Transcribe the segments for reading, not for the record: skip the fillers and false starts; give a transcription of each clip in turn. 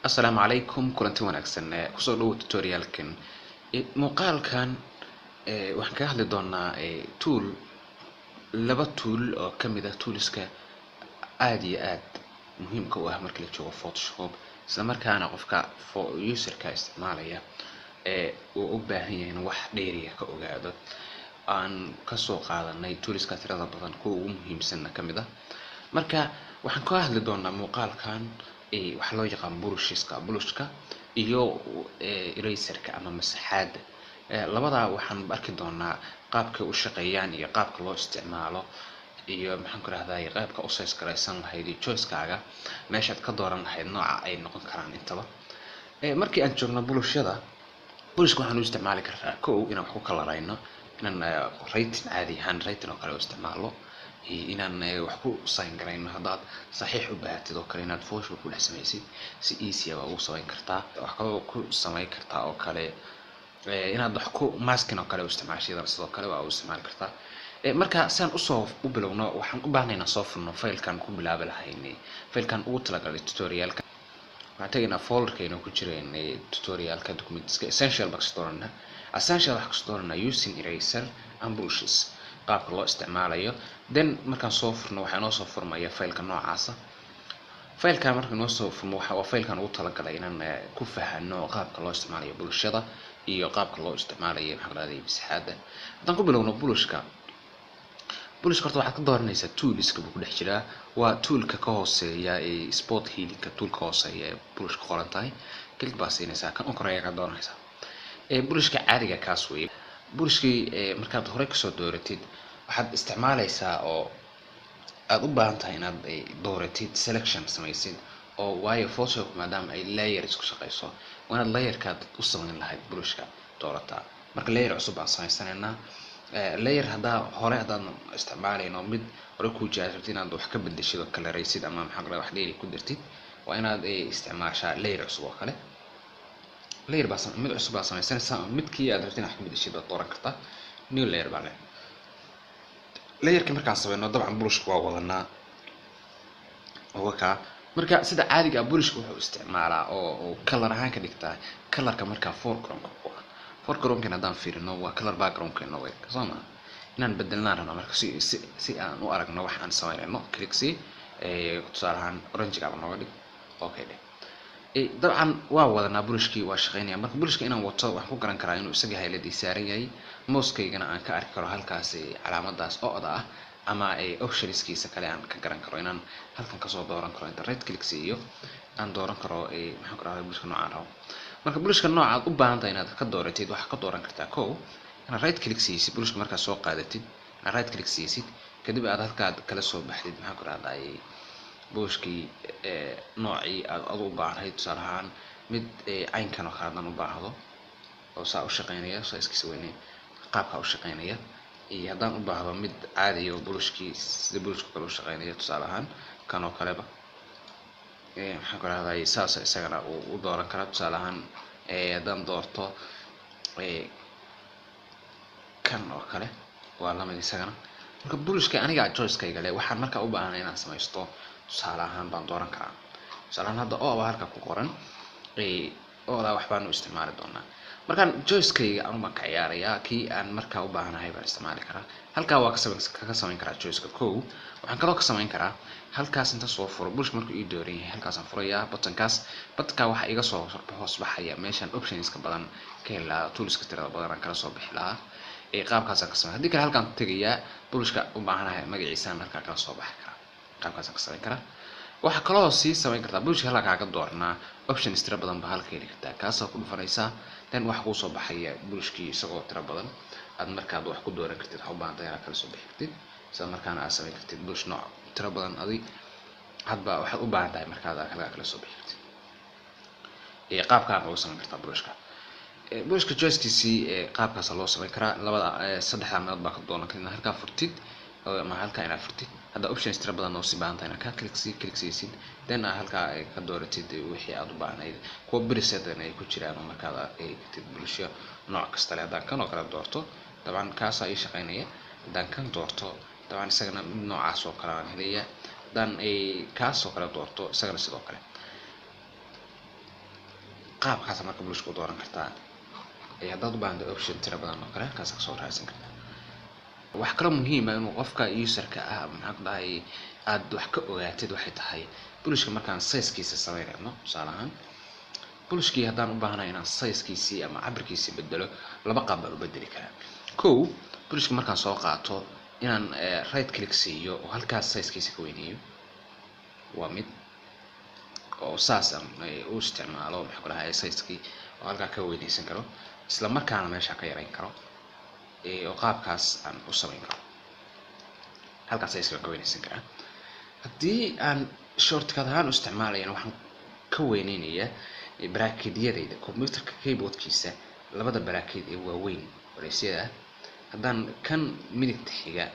Asalaamu calaykum, kulanti wanaagsan. Kusoo dhawo tutorialkan. Muuqaalkan waxaan kaga hadli doonaa tool, laba tool oo kamid ah toolska aada iyo aad muhiimka u ah marka la joogo Photoshop, isla markaana qofka userka isticmaalaya uu u baahan yahay in wax dheeriya ka ogaado. Aan kasoo qaadanay toolska tirada badan kuwa ugu muhiimsanna kamid ah. Marka waxaan ka hadli doonaa muuqaalkan waxaa loo yaqaan brusheska, brushka iyo eraserka ama masaxaada. Labadaa waxaan arki doonaa qaabkay u shaqeeyaan iyo qaabka loo isticmaalo iyo, maxaan ku rahday, qaabka u size garaysan lahayd iyo choicekaaga meeshaad ka dooran lahayd nooca ay noqon karaan intaba. Markii aan joogno brushyada, brushka waxaan u isticmaali kartaa kow inaan wax ku kalarayno, inaan writing, caadi ahaan writing oo kale u isticmaalo, inaan wax ku sign garayno. Haddaad saxiix u baahatid oo kale inaad Photoshop ku dhex samaysid, si easy ah waa ugu samayn kartaa. Wax kaloo ku samayn kartaa oo kale inaad wax ku masking oo kale u isticmaashid, sidoo kale waa u isticmaali kartaa. Marka si aan usoo u bilowno, waxaan u baahnay inaan soo furno filekan ku bilaabi lahayn, filekan ugu talagalay tutorialka. Waxaan tegaynaa folderkaynu ku jireen tutorialka, documentska, essential baan kasoo dooranaa. Essential waxaan kasoo dooranaa using eraser and brushes, qaabka loo isticmaalayo. Then markaan soo furno, waxaa inoo soo furmaya fileka noocaasa. Filekan marka inoo soo furmo, waxa waa filekan ugu talagalay inaan ku fahano qaabka loo isticmaalayo brushada iyo qaabka loo isticmaalayo, maxaa la dhahday, masaxaada. Haddaan ku bilowno brushka, brushka horta waxaad ka dooranaysaa toolska buu ku dhex jiraa. Waa toolka ka hooseeya ee spot healingka, toolka hooseeya ee brushka qoran tahay. Click baa siinaysaa, kan u koreeya ka dooranaysaa. Brushka caadiga kaas weeye. Brushkii markaad horey kasoo dooratid, waxaad isticmaalaysaa oo aad u baahan tahay inaad dooratid, selection samaysid oo, waayo Photoshop maadaama ay layers ku shaqeyso, waa inaad layerkaad u samayn lahayd brushka doorataa. Marka layer cusub baan samaysanaynaa. Layer haddaa hore haddaan isticmaalayno, mid hore kuu jira rabtid inaad wax ka bedeshid oo kalaraysid ama, maxaa la, wax dheeri ku dartid, waa inaad isticmaashaa layer cusub oo kale. Layer baa mid cusub baa samaysanaysaa, midkii aad rabtid inaad wax ka bedeshid baad dooran kartaa. New layer baa leh. Layerkii markaan sameyno, dabcan brushka waa wadanaa kaa. Marka sida caadiga ah brushka wuxuu isticmaalaa oo color ahaan ka dhigtaa colorka markaa foregroundka ku ah. Foregroundkan haddaan fiirino, waa color backgroundkeena wey, soo ma? Inaan bedelnaan rabno. Marka si aan u aragno wax aan sameynayno, click sii. Tusaale ahaan orange ba nooga dhig, okay dheh. Dabcan waa wadanaa brushkii, waa shaqeynaya. Marka brushka inaan wato waxaan ku garan karaa inuu isaga highlight saaran yahay, mouskaygana aan ka arki karo halkaas calaamadaas o-da ah, ama optionskiisa kale aan ka garan karo inaan halkan kasoo dooran karo, inta right click siiyo aan dooran karo, maxaan ku rahdaa, brushka noocaan rabo. Marka brushka nooca aad u baahan tahay inaad ka dooratid, waxaad ka dooran kartaa kow inaad right click siisid brushka markaad soo qaadatid, inaad right click siisid, kadib aad halkaad kala soo baxdid, maxaan ku rahdaa, brushkii noocii aad adu u baahnayd. Tusaale ahaan mid caynkan oo kale haddaan u baahdo oo saa u shaqeynaya, sizekiisa weyne, qaabkaa u shaqeynaya, iyo haddaan u baahdo mid caadiya oo brushkii sida brushka kale u shaqeynaya, tusaale ahaan kan oo kaleba, maxaan ku rahday, saas isagana uu u dooran karaa. Tusaale ahaan haddaan doorto kan oo kale, waa lamid isagana. Marka brushka aniga choicekayga leh, waxaan markaa u baahanay inaan samaysto, tusaale ahaan baan dooran karaa. Tusaale ahaan hadda o baa halka ku qoran, odaa wax baan u isticmaali doonaa. Markaan choicekayga anu baan ka ciyaarayaa, kii aan markaa u baahanahay baan isticmaali karaa. Halkaa waa kaga samayn karaa choiceka kow. Waxaan kaloo ka samayn karaa halkaas inta soo furo brushka. Markuu ii dooran yahay, halkaasaan furayaa buttonkaas. Buttonka waxaa iga soo hoos baxaya meeshaan optionska badan ka heli lahaa, toolska tirada badan aan kala soo bixi lahaa. Ee qaabkaasaan ka samayn. Haddii kale halkaan tegayaa, brushka u baahanahay magaciisaan halkaa kala soo baxi karaa, qaabkaasaan ka samayn karaa. Waxaa kaloo sii samayn kartaa brushka halkaa kaaga dooranaa, options tira badan baa halka heli kartaa. Kaasaa ku dhufanaysaa, then waxa kuu soo baxaya brushkii isagoo tira badan aad markaad wax ku dooran kartid, waxa u baahan tahay inaad kala soo bixi kartid, isla markaana aad samayn kartid brush nooc tira badan adi hadba waxaad u baahan tahay markaad halkaa kala soo bixi kartid. Qaabkaan ugu samayn kartaa brushka. Brushka choicekiisii qaabkaasa loo samayn karaa. Labada saddexda meelood baa ka dooran kartaa: halkaa furtid ama halkaa inaad furtid. Hadda options tira badan oo si baahan tahay inaad ka click sii click siisid, then aad halkaa ka dooratid wixii aad u baahnayd, kuwa preset ay ku jiraan oo markaad heli kartid brushyo nooc kasta leh. Haddaan kan oo kale doorto, dabcan kaasaa ii shaqeynaya. Haddaan kan doorto, dabcan isagana mid noocaas oo kale aan helaya. Haddaan kaas oo kale doorto, isagana sidoo kale. Qaabkaas marka bulushka u dooran kartaa. Haddaad u baahanta option tira badan oo kale, halkaas kasoo raadsan kartaa. Wax kaloo muhiim ah inuu qofka userka ah, maxaan ku dhahay, aad wax ka ogaatid waxay tahay bulushka markaan sizekiisa sameynayno. Tusaale ahaan, bulushkii haddaan u baahanahay inaan sizekiisii ama cabirkiisii bedelo, laba qaab baan u bedeli karaa. Kow, bulushka markaan soo qaato inaan right click siiyo oo halkaas sizekiisa ka weyneeyo waa mid, oo saas aan u isticmaalo, maxaa ku dhahay, sizekii oo halkaa ka weyneysan karo, isla markaana meesha ka yareyn karo, oo qaabkaas aan u samayn karo. Halkaas size ka weyneysan karaa. Haddii aan shortcut ahaan u isticmaalayana, waxaan ka weyneynayaa bracketyadayda computerka keyboardkiisa, labada bracket ee waaweyn wareysyada ah. Haddaan kan midigta xiga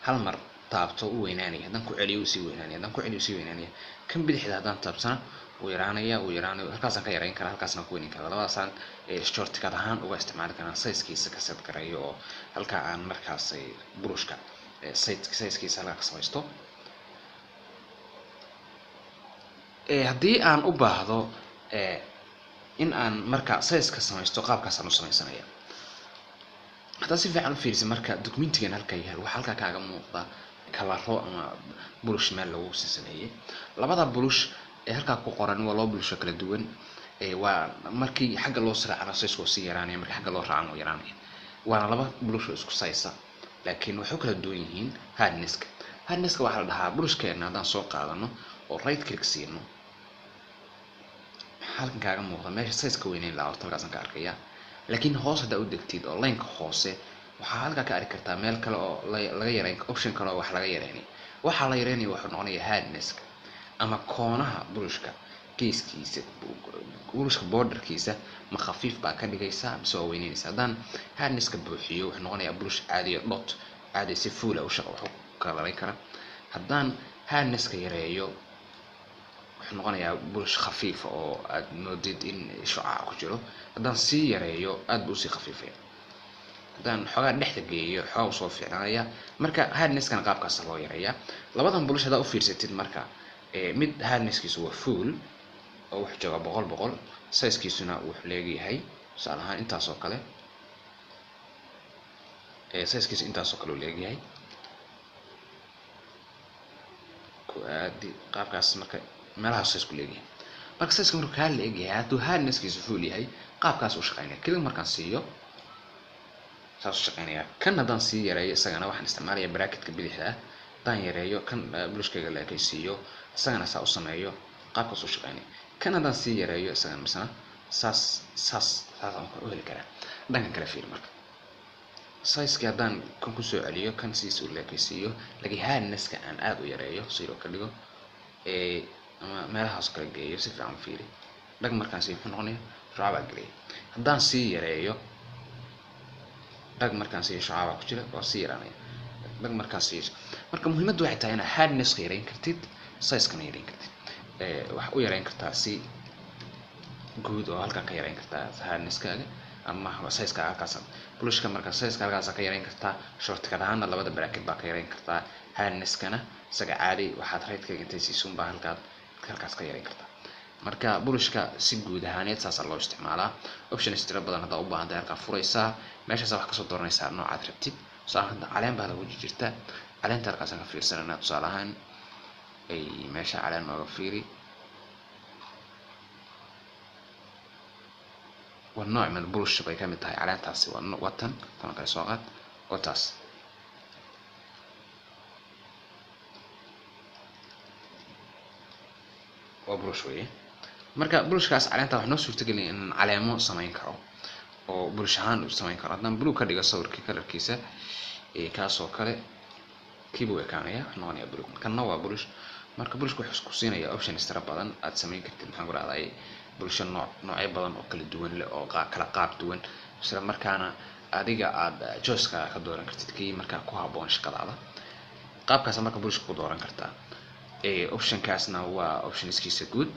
hal mar taabto, u weynaanaya. Haddaan ku celiyo, uu sii weynaanaya. Haddaan ku celiyo, uu sii weynaanaya. Kan bidixda haddaan taabtana, wuu yaraanaya, wuu yaraanaya. Halkaasaan ka yareyn karaa, halkaasna ku weyneyn karaa. Labadaasaan shortcut ahaan uga isticmaali karaa sizekiisa ka set garayo, oo halkaa aan markaas burushka sizekiisa halkaa ka samaysto. Haddii aan u baahdo in aan marka sizeka samaysto, qaabkaasaan u samaysanaya. Haddaad si fiican u fiirisa marka documentigan halka yaal, waxaa halkaa kaaga muuqda kalaro ama burush meel lagu sii sameeyey. Labada burush ee halkaa ku qoran waa laba burush oo kala duwan. Waa markii xagga loo sraacana size waa sii yaraanaya, markii xagga loo raacana wuu yaraanaya. Waana laba burush oo isku size, laakiin waxay u kala duwan yihiin hardnesska. Hardnesska waxaa la dhahaa burushkeena haddaan soo qaadano oo right click siino, halkan kaaga muuqda meesha size ka weyneyn lahaa, horta halkaasaan ka arkaya. Laakiin hoos haddaa u degtid oo lineka hoose, waxaa halkaa ka arki kartaa meel kale oo laga yareyn, option kale oo wax laga yareynay. Waxaa la yareynaya wuxuu noqonayaa hardnesska ama koonaha burushka, geeskiisa burushka, borderkiisa. Ma khafiif baa ka dhigaysaa mise waa weyneynysa? Haddaan hardnesska buuxiyo, wuxuu noqonayaa burush caadiyo, dot caadi, si fuula u shaqa wax u kalarayn kara. Haddaan hardnesska yareeyo, wuxuu noqonayaa burush khafiifa oo aad moodid in shucaac ku jiro. Haddaan sii yareeyo, aad buu usii khafiifaya. Haddaan xoogaa dhexda geeyo, xoogaa usoo fiicnaanaya. Marka hardnesskana qaabkaasa loo yareeyaa. Labadan burush haddaa u fiirsatid marka, mid hardnesskiisu waa full oo wuxuu joogaa 100 100, sizekiisuna wuxuu leegyahay tusaale ahaan intaas oo kale. Sizekiisu intaas oo kale uu leegyahay ku aadi qaabkaas. Marka meelahaas size ku leegyahay, marka sizeka markuu kaa leegyahay, hadduu hardnesskiisu full yahay, qaabkaas u shaqeynaya. Keliya markaan siiyo, saas u shaqeynaya. Kan haddaan sii yareeyo isagana, waxaan isticmaalaya bracketka bidixda ah. Haddaan yareeyo kan, burushkayga la ekaysiiyo, isagana saa u sameeyo, qaabkaas u shaqeynaya. Kan haddaan sii yareeyo isagana, misena saas saas saas aan u heli karaa. Dhankan kale fiiri marka, sizekii haddaan kan kusoo celiyo, kan sidiisa u leekaysiiyo, laakiin hardnesska aan aada u yareeyo, zero ka dhigo ama meelahaas kala geeyo, si fiican u fiiri. Dhag markaan sii, muxuu noqonaya? Shucaa baa gelaya. Haddaan sii yareeyo, dhag markaan siiyo, shucaa baa ku jira, waa sii yaraanaya. Dhag markaan siiyo. Marka muhiimaddu waxay tahay inaad hardnesska yareyn kartid, sizekana yareyn kartid. Waxaa u yareyn kartaa si guud oo halkaa ka yareyn kartaa hardnesskaaga ama sizekaaga halkaas bulushka. Marka sizeka halkaasa ka yareyn kartaa, shortcut ahaana labada bracket baa ka yareyn kartaa. Hardnesskana isaga caadi waxaad right click intay siisun baa halkaad halkaas ka yareyn kartaa. Marka burushka si guud ahaaneed saasaa loo isticmaalaa. Options tiro badan haddaa u baahan tahay, halkaa furaysaa, meeshaasa wax kasoo dooranaysaa noocaad rabtid. Tusaale hadda caleen baa lagu jirta, caleenta halkaasaan ka fiirsananaa. Tusaale ahaan ay meesha caleen nooga fiiri, waa nooc min burush bay kamid tahay caleentaasi. Waa tan tan kale soo qaad, waa taas. Waa burush weeye. Marka burushkaas caleenta waxaa noo suurtagelinaya inaan caleemo samayn karo oo burush ahaan u samayn karo. Haddaan blue ka dhigo sawirkii kalarkiisa, kaasoo kale kiibuu ekaanaya, wuxuu noqonayaa blue. Kanna waa burush. Marka burushka wuxuu ku siinaya options tira badan aad samayn kartid, maxaan ku rahday, bulsho nooc noocyo badan oo kala duwan leh oo kala qaab duwan, isla markaana adiga aad choiceka ka dooran kartid kii markaa ku habboon shaqadaada. Qaabkaas marka burushka ku dooran kartaa. Optionkaasna waa optionskiisa guud.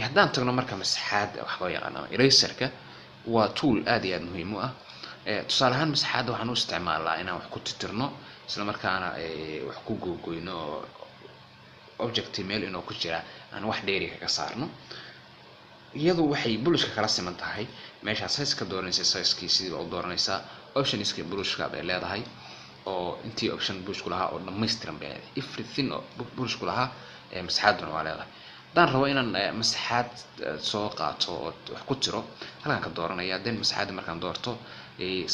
Haddaan tagno marka masaxaad, wax loo yaqaano eraserka, waa tool aad iyo aad muhiim u ah. Tusaale ahaan, masaxaadda waxaan u isticmaalnaa inaan wax ku titirno, isla markaana wax ku googoyno oo object meel inuu ku jira aan wax dheeri kaga saarno. Iyadu waxay burushka kala siman tahay meeshaa size ka dooranaysa, sizekii sidii baa u dooranaysaa. Optionska burushka bay leedahay oo intii option burushku lahaa oo dhammaystiran bay leedahay. Everything oo burushku lahaa masaxaaduna waa leedahay. Haddaan rabo inaan masaxaad soo qaato oo wax ku tiro, halkaan ka dooranaya. Then masaxaadda markaan doorto,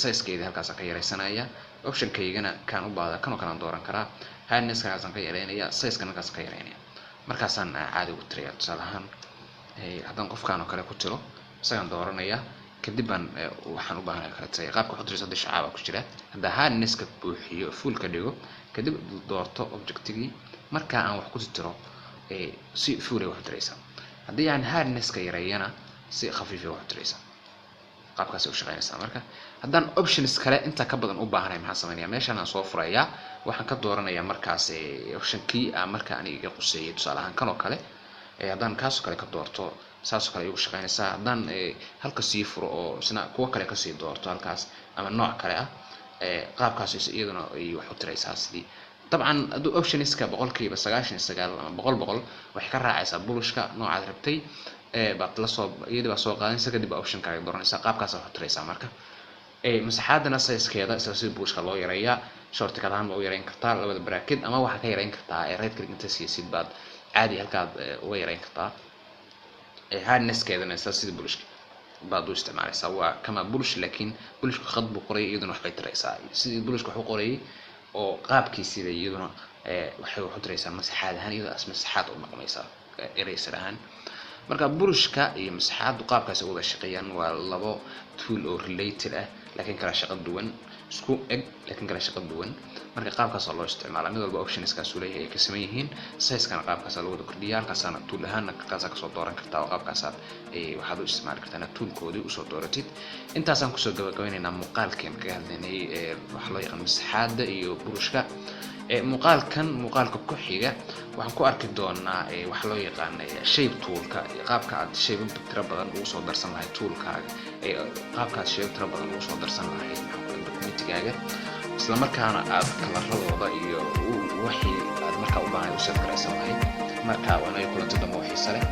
sizekeeda halkaasaan ka yaraysanaya. Optionkaygana kaan u baahda kanoo kale aan dooran karaa. Hardnesska halkaasaan ka yareynaya, sizekan halkaasaan ka yareynaya, markaasaan caadi ugu tiraya. Tusaale ahaan, haddaan qofkaan oo kale ku tiro, isagaan dooranaya, kadib baan waxaan u baahanaya kala tiraya. Qaabka wax u tirayso, hadda shucaaba ku jira, hadda hardnesska buuxiyo, full ka dhigo, kadib doorto objectigii, markaa aan wax ku tiro, si full ay wax u tiraysaa. Haddii aan hardnesska yareeyana, si khafiif ay wax u tiraysaa. Qaabkaasay u shaqeynaysaa. Marka haddaan options kale inta ka badan u baahanahay, maxaan sameynaya? Meeshaan aan soo furayaa, waxaan ka dooranayaa markaas optionkii aan marka aniga iga quseeyay. Tusaale ahaan, kan oo kale haddaan kaasoo kale ka doorto, saasoo kale ay ugu shaqeynaysaa. Haddaan halka sii furo oo isna kuwo kale kasii doorto halkaas ama nooc kale ah, qaabkaas iyaduna ay wax u tiraysaa sidii. Dabcan hadduu optionska 99% ama 100% waxay ka raacaysaa burushka noocaad rabtay baad lasoo, iyadii baa soo qaadanaysa, kadib baa optionkaaga dooranaysaa, qaabkaas wax u tiraysaa. Marka masaxaadana sizekeeda isla sida burushka loo yareeyaa. Shortcut ahaan baa u yareyn kartaa labada bracket, ama waxaa ka yareyn kartaa right click inta siisid baad caadi halkaad uga yareyn kartaa. Hardnesskeedana isla sida burushka baad u isticmaalaysaa. Waa kama burush, laakiin burushka khad buu qorayay, iyaduna waxbay tiraysaa. Sidii burushka wax u qorayay oo qaabkiisiiba iyaduna waxay wax u tiraysaa masaxaad ahaan, iyadoo as masaxaad u dhaqmaysaa eraser ahaan. Marka burushka iyo masaxaaddu qaabkaasi u wada shaqeeyaan. Waa labo tool oo related ah laakiin kala shaqo duwan, isku eg laakiin kala shaqo duwan. Marka qaabkaasaa loo isticmaalaa. Mid walba optionskaasuu leeyahay, ay ka saman yihiin. Sizekana qaabkaasaa loo wada kordhiya, halkaasaana tool ahaana halkaasaa kasoo dooran kartaa oo qaabkaasaad waxaad u isticmaali kartaa inaad toolkoodii usoo dooratid. Intaasaan kusoo gabagabeynaynaa muuqaalkeen kaga hadlaynay waxaa loo yaqaan masaxaadda iyo burushka. Muuqaalkan muuqaalka ku xiga waxaan ku arki doonaa waxa loo yaqaan shape toolka, qaabka aad shape tiro badan ugu soo darsan lahayd toolkaaga, qaabka aad shape tiro badan ugu soo darsan lahayd, maxaa ku, documentigaaga, isla markaana aad coloradooda iyo wixii aad markaa u baahan u set garaysan lahayd. Marka waa inoo kulanti dambe oo xiise leh.